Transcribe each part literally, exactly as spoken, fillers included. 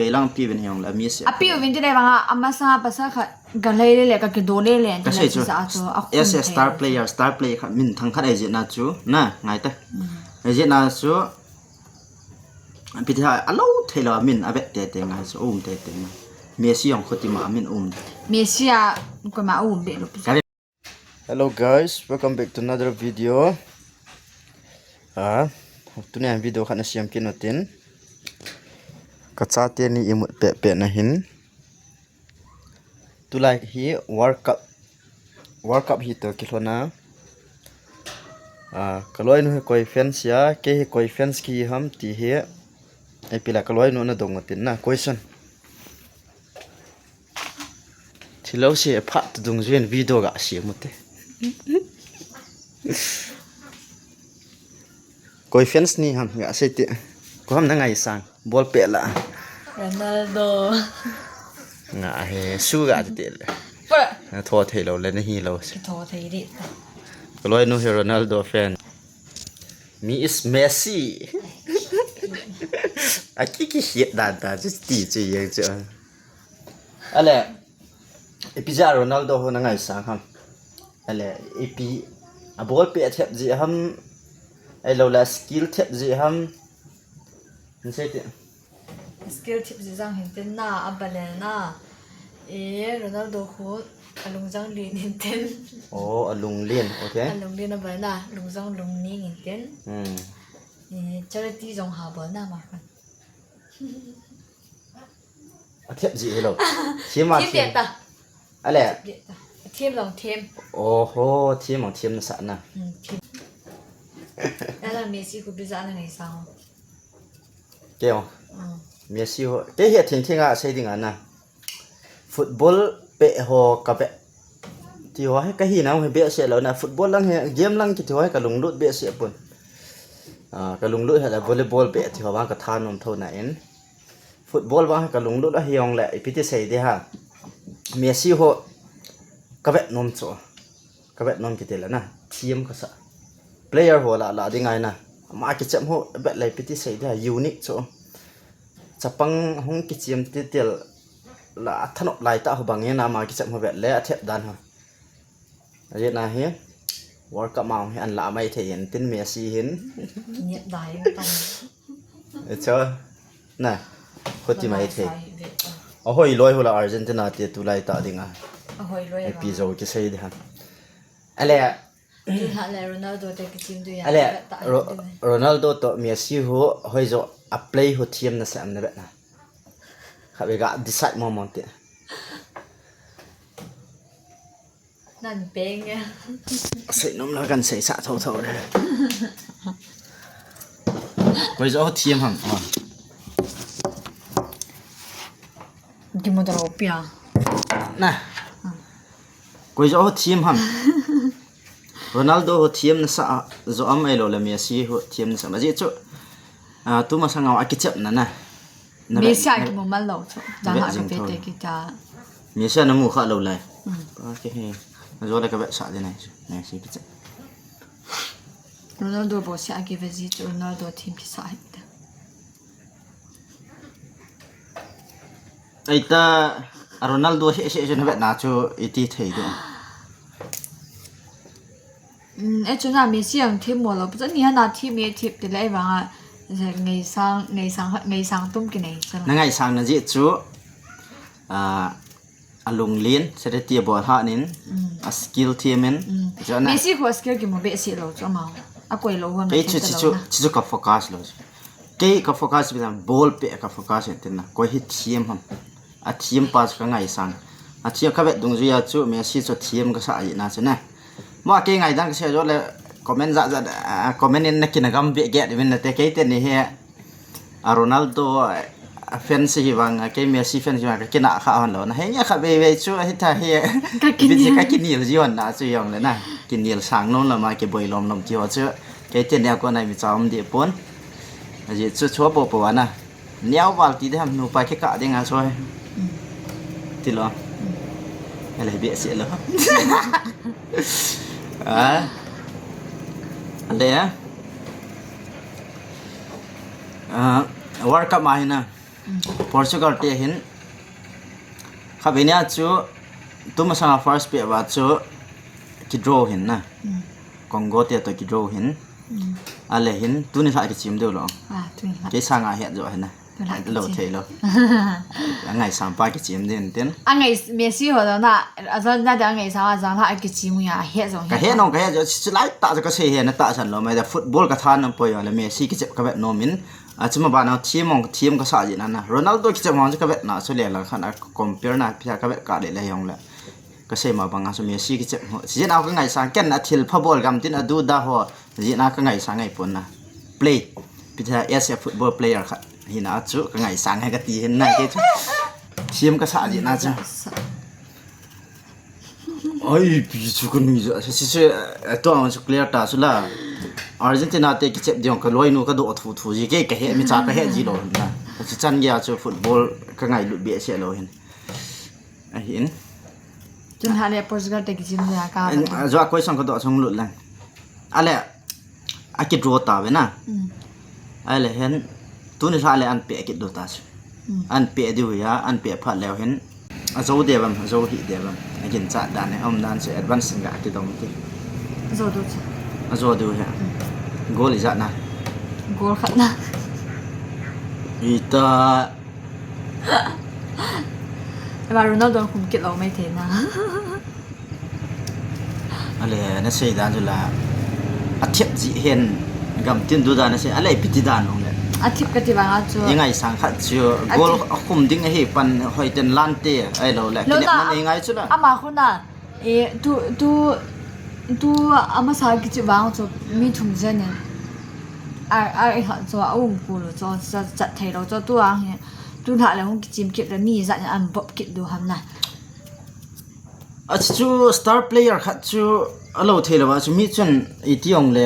Kei lang pi uvin hiong la Messi. A pi uvin ti le vanga, a masa pasal khat ka lei le le, ka kido le le, ka sei chu. Sa chu, a khum as a star player, star player khat min thang khat ai jeh na chu. Na, ngai ta. Ai jeh na chu. Pi ti ha, a lo thei lo, a min a vet te te ngai chu, um te te ngai. Messi jong khuti ma, a min um. Messi a, koima um be lo. Hello guys, welcome back to another video. Ah, tuni a video khat na siam kit u tin. Ka chate ni imut peh peh na hin. Tulai hi World Cup, World Cup hi to kilhona. Ah, ka loinu hi koi fans ya, kei hi koi fans ki ham ti hi. Ei pila ka loinu na dong u tin na, question. Thilo se phat dung jin video ga siam u te. Koi fans ni ham ga sei te. Ko ham na ngaisang. Ball peh la. Ronaldo. Nga he su ga te le. Pa. Na tho thei lo le na hi lo se. Ki tho thei di. Ka loinu hi Ronaldo fan. Mi is Messi. A ki ki hiat da da, chu ti chu yang chu. Ale, ipi ja Ronaldo ho na ngaisang ham. Ale, ipi a ball peh a thep ji ham. Ai lo la skill thep ji ham. Ni sei ti. Skill thep ji jang hin tin na, a balen na. E, Ronaldo khu a lungjang lin hin tin. Oh, a lung lin, okay. A lung lin a balen na, lungjang lung ning hin tin. Hmm. E, charity jong ha bol na ma khan. A thep ji hi lo. Thim a thim. Thim ta. Ale. Thim long thim. Oho, thim long thim na sa na. Hmm, thim. Ala Messi khu bi ja na ngaisang. Kei o. Hmm. Messi ho. Kei hi thing thing a sei ding a na. Football peh ho ka peh. Ti ho hi ka hina hi behseh lou na. Football lang hi, game lang kiti ho hi ka lunglut behseh pon. Ah, ka lunglut hi la volleyball peh ti ho vang ka thanom tho na in. Football vang hi ka lunglut ahi jong le, ipi ti sei di ham. Messi ho ka vet nom chu. Ka vet nom kiti le na. Thim ka sa. Player ho la la ding ahi na. Ama kichep ho vet le ipi ti sei di ham. Unique chu. Chapang hung kichep ti til la a thanop lai ta ho bang hi na ama kichep ho vet le a thep dan ho. Ajeh na hi World Cup ma hi an la mai thei in tin Messi hin. Niat dai ta. Echo na khuti mai thei. Ahoi loi ho la Argentina te tulai ta ding a. Ahoi loi. Ai pi jo ki sei di ham. Ale. Ti ha le Ronaldo te kichim du ya. Ale, ta Ro-, Ronaldo to Messi ho hoi jo a play ho thim na sa am na vet na. Kha be ga decide mo mo te. Nan peng ya. Sei nom la kan sei sa tho tho le. Koi jo thim ham. Oh. Di mo da ro pia. Na. Koi jo thim ham. Ronaldo ho thim na sa jo am ai lo le Messi ho thim na sa. Ma ji chu. Ah, tu ma sa ngau a kichep na na. Na Messi vet, a na kimu mal lo chu. Jang vet a jing ka thon. Pete kita. Messi na mu kha lo lai. Mm. Pa ke he. Na jo le ka vet sa de nai. Messi kichep. Ronaldo bo se a ki ve ji chu Ronaldo thim ki sa hi ta. Ai ta, a Ronaldo se se se na vet na chu iti thei de. Mm, e chu na Messi ang thim mo lo, pa ni ha na thim e thim ti le vang a, ngaisang, ngaisang, ngaisang tum ki nei sa. Na ngaisang na ji chu, a, a lunglen, charity a bol ha nin, mm, a skill thim in, mm, chu na. Messi khu a skill kimu behseh lo chu ama. A koi lo hon. Kei chu, chu, chu, chu ka focus lo chu. Kei ka focus bi na ball peh ka focus in tin na. Koi hi thim ham. A thim pa chu ka ngaisang. A thim ka vet dungjuia chu Messi chu thim ka sa ahi na chu na. Mo kei ngaidan ka sei jo le comment ja ja, ah, comment in na kin a gam be get win na te kei te ni he. A Ronaldo, ah, fans hi vang, ah, kei Messi fans hi vang, ka kina kha hon lo. Na he nia kha be be chu hi ta he. Ka kinil. Bi ka kinil ji hon na chu jong le na. Kinil sang nom la ma kiboi lom lom ti ho chu. Kei te nia ko nai mi cha um di pon. Aji chu chu po po ana. Niau val ti de ham nupa ke ka ding a soi. Mm. Ti lo. Mm. Ele behseh lo. Ah. Ale, ah. Ah, World Cup ma hi na. Portugal te hin khatvei nia chu tumasanga first pet va chu kidraw hin na. Congo te to kidraw hin. Ale hin tuni lha kichim deu lo. Kei sanga het jo hin na. Lo thei lo. Angaisang pa kichim din tin. Angai Messi ho na, ajon na de angaisang ajon lha kichim ya het jo. Ka het nong ka het jo, chilai ta jo ka sei he na tahsan lo mai da football ka tha nam poi le Messi kichep ka vet nom in. Achuma bana team ong team ka sa jin ana. Ronaldo kichep ong ka vet na so le la khan a compare na pia ka vet ka le le yong le. Ka sei ma banga chu Messi kichep ho. Jin a ka ngaisang ken a thil pha bol gam tin a du da ho. Jin a ka ngaisang ngai pon na. Play. Pita as a football player khat. Hina chu ka ngaisang hai ka ti hin na ke chu. Team ka sa jin a chu. Ai, pi chu ka nui ja. Si si to ang chu clear ta chu la. Argentina te kichep diong ka loi nu ka do thu thu ji ke ka he mi cha ka he ji lo na. Ka chi chan ge a chu football ka ngai lut be se lo hin. Ahin. Chun hale Portugal te kichim le ka. An, a, jo a question ka do song lut lang. Ale, a kidraw ta ve na. Ale hen, tuni lha le an pe kidraw ta si. An pe diu ya, an pe phat leu hen. A jo de bam, a jo hi de bam. A gin cha dan ne, om dan se advance ga kidong ti. A jo du cha. A jo du ya. Goal ijat na. Goal khat na. Ita. Eva Ronaldo khum kit lo mai thei na. Ale, na sei dan chu la. A thep ji hen gam tin du dan na sei. Ale, piti dan ong le. A thep ka ti vang a chu. I ngaisang khat chu. Gol a khum ding ahi pan hoi ten lan te ai lo le. Lo na. Kinep man i ngai chu la. Ama khu na. E, tu, tu, tu, ama sa kichi vang chu mi thum jen in. A, a, e, kha chu a um ku lo chu, cha, cha thei lo chu tu a hi. Tu na le hung kichim kit le mi jan an bop kit du ham na. A chu star player khat chu a lo thei lo va chu mi chun i ti ong le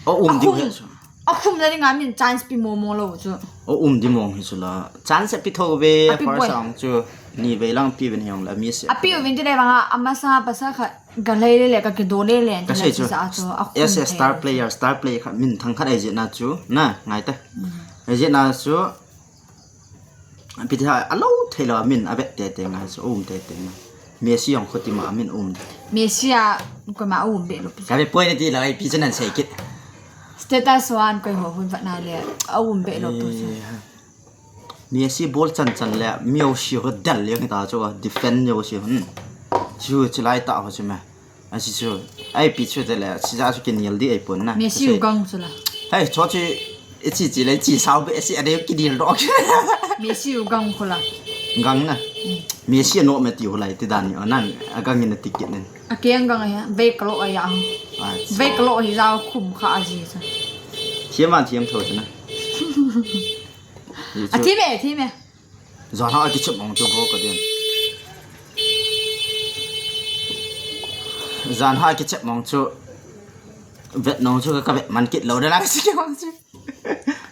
a um ding he chu. A khum na ding a min chance pi mo mo lo chu. A um di mong hi chu la. Chance pi tho ve. A pi first boi. Song chu ni ve lang pi ven hiong la mi se. A pi uvin ti le vang a, ama sa pa sa kha ga lei le le ka ki do le le. Ka sei chu. Sa chu a khum as a thei star lo. Player, star player kha min thang khat ai je na chu. Na, ngai ta. Ai je na chu. Pi ti ha, a lo thei lo, a min a vet te te ngai chu, um te te ngai. Messi jong khuti ma, a min um. Messi a, ko ma um be lo. Ka ve poi na ti lo, ai pi chu nan sei kit. Status one koi ho hun vat na le, a um be lo tu chu. Eh, Messi bol chan chan le, mi o si ho dal le ta chu, defend yo si hun. Chu chi lai ta ho chu me. A si chu, ai pi chu te le, si ja chu ki nil di ai pon na. Messi u gang chu la. Hai, cho chi, i chi chi le, chi sao be, si a de ki nil do. Messi u gang khu la. Gang na. Messi no me ti ho lai ti dan ni, nan, a gang in a ti kit nin. A ke ang gang a ya, ve ka lo a ya. Ve ka lo hi ja khum kha a ji chu. Thiam an thiam tho chu na. A thi me, thi me. Jan ha kichep mong chu go ka den. Jan ha kichep mong chu. Vet nong chu ka vet man kit lo de la si ke mong chu.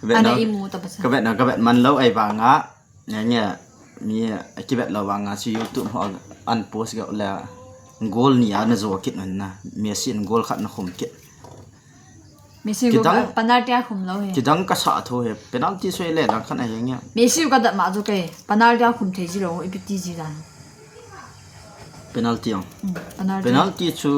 Vet nong. Ana i mu ta pa sa. Ka vet nong, ka vet man lo ai vang a. Nge nge mi a ki vet lo vang a si YouTube ho an post ga le goal ni a na jo kit man na. Messi in goal khat na khum kit. Messi go penalty a khum lo he. Kidang ka sa tho he. Penalty soi le lang khan a he nge. Messi ka dat ma jo ke. Penalty a khum thei ji lo, i pi ti ji dan. Penalty ong. Mm, penalty. Penalty chu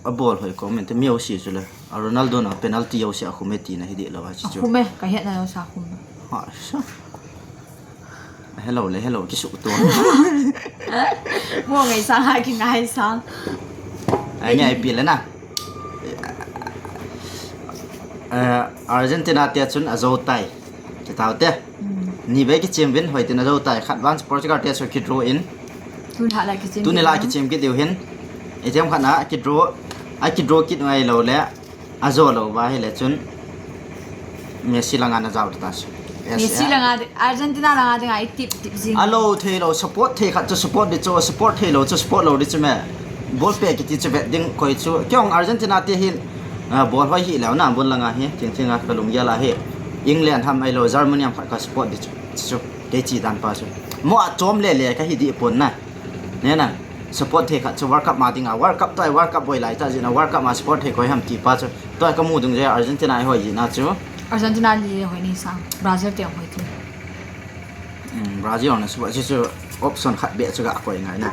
a bol hoi ko men te mi o si chu le. A Ronaldo na penalty o si a khum e ti na hi di lo a chi chu. A khum e, ka het na lo sa khum. Ha, sa. Hello le, hello, kisu to. Mo ngai sang ha ki ngai sang. Ai ngai pi le na. Eh, Argentina te chun a jo tai. Ki tau te. Ni ve kichim vin hoi tin a jo tai. Khat vang Portugal te so ki draw in. Tuni la kichim. Tuni la kichim ki diu hin. Item khat na ki draw. A ki draw kit ngai lo le. A jo lo va hi le chun Messi langa na jao ta chu. Messi langa, Argentina langa dinga i tip tip jing. A lo thei lo, support thei khat chu support di chu, support thei lo chu support lo di chu me. Bol pe kiti chu vet ding koi chu. Kyong Argentina te hin, ah, bol hoi hi leu na, bol langa hi, ting ting a ka lunggel a hi. England ham ai lo, Germany ham khat ka support di chu. Chu, kei chi dan pa chu. Mo a chom le le ka hi di pon na. Ne na, support thei khat chu World Cup ma dinga, World Cup toh, World Cup boi lai ta jina, World Cup ma support thei koi ham ti pa chu. Toh ka mu dung je Argentina ai hoi jina chu. Argentina li hoi ni sang, Brazil te hoi tu. Hmm, Brazil na support chu, chu option khat beh chu ga koi ngai na.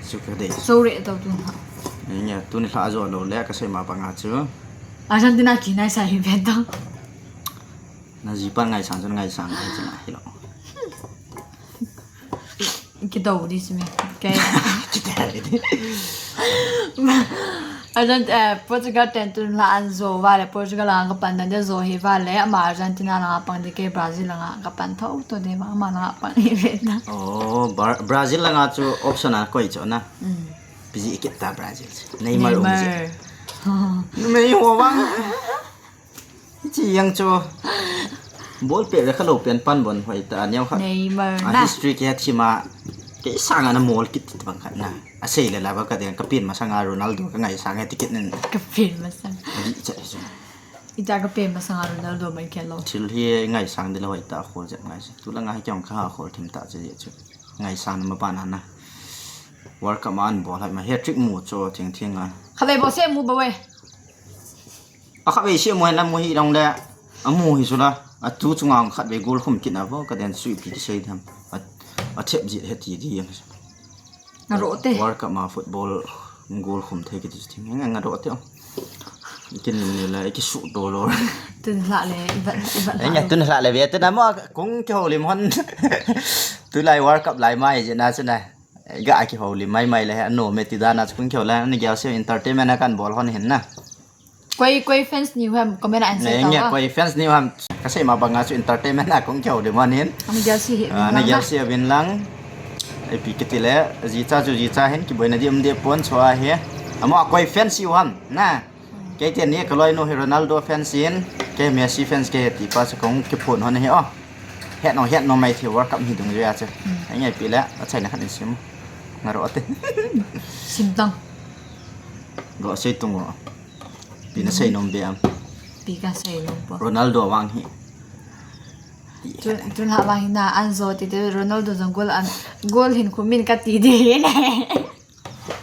Chu ka dei. Sorry, tau tu ha. Nia, tuni lha jo lou le, ka sei ma banga chu. Argentina kinai sa hi ve tau. Na ji pan ngaisang chun ngaisang, ngaisang hi lo. Kidou di si me. Okay. Argent-, eh, Portugal ten tun la an jo vale, Portugal langa ka pan dan de jo hi vale, ama Argentina langa pang de kei Brazil langa ka pan tho to de ma, ama langa pang hi ve ta. Oh, Bra-, Brazil langa chu option a koi chu na. Mm. Piji kit ta Brazil chu. Neymar, um ji. Neymar. Mei ho bang. Chi yang chu. Ball pe ve kha lo pen pan bon hoi ta, neo kha. Neymar A na. History ke thima. Kei sanga na mol kit ti bang khat na. A sei le la ba ka den ka pin masanga Ronaldo ka ngaisang he ti kit nin. Ka pin masang. A di che chu. Ita ka pin masanga Ronaldo mai ke lo. Thil hi ngaisang de lo hoi ta, khol jep ngai se. Tu langa hi kyong kha khol thim ta che chu. Ngaisang ma ba na na. World Cup ma an bol hai ma hat-trick mu chu thing thing a. Khalei bo se mu ba we. A khatvei se mu hen la mu hi long le, a mu hi su la, a tu chunga khatvei goal khum kit na vo, ka den sui pi ki sei tham. A, a thep ji he ti di yang. Nga ro te. World Cup ma football goal khum thei ki ti thing. Nga, nga ro te. Kin ni la, ki su do lo. Tun la le, i bat, i bat. Eng, tun la le ve, tun mo kung ki holim hon. Tu lai World Cup lai mai je na chu na. Ga ki holim mai mai le, no me ti da na chu kung ki hola, ni gel se entertainment a kan bol hon hin na. Koi, koi fans ni hem comment an se Ne, ta nge wa. Koi fans ni ham, ka sei ma banga chu entertainment a kung ki holim hon hin. Ani gel si hi. Ah, na gel se vin lang. Ai pi kiti le, ji cha chu ji cha hin, ki boina di um de pon chua he. Amo koi fans si ham, na. Kei te ni ka loi no hi Ronaldo fans in, kei Messi fans kei ti pa chu kung ki phun hon hi o. Het no, het no mai thi World Cup hi dung ja chu. Ai ngai pi le, a chai na khan sim. Nga ro te. Sim tang. Ro sei tung ro. Pi na sei nom be am. Pi ka sei nom po. Ronaldo wang hi. Tun, tun la wang na an jo ti te Ronaldo jong goal an, goal hin khumin ka ti di ne.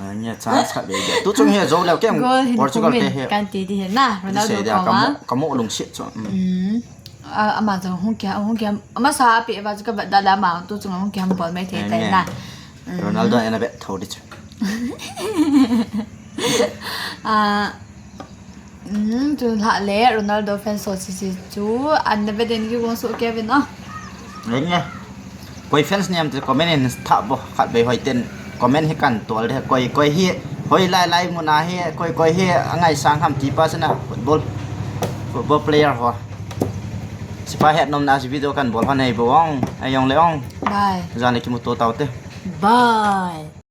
Anya chance khat be. Tu chung he jo le kem. Goal hin Portugal te khumin he. Kan ti di he na. Ronaldo Sei dia ko ka wa. mo, ka mo lung sit chu. Mm. Mm. A, ama jong hung kia, hung kia. Ama sa api ba chu ka bat da la ma tu chung hung kia bol mai thei tai na. Mm. Ronaldo ena bet tho di chu. Ah, mm, tu la le Ronaldo fans so si si chu an na bet den ki wong so Kevin a. Eng nge. Koi fans ni am te comment in tha bo khat be hoi ten comment hi kan tol de koi koi hi hoi lai lai mun a hi koi koi hi a ngaisang ham ti pa sina football football player ho. Sipa het nom na si video kan bol hon nei bo ong ai ong le ong. Bye. Jan le ki mu to tau te. Bye.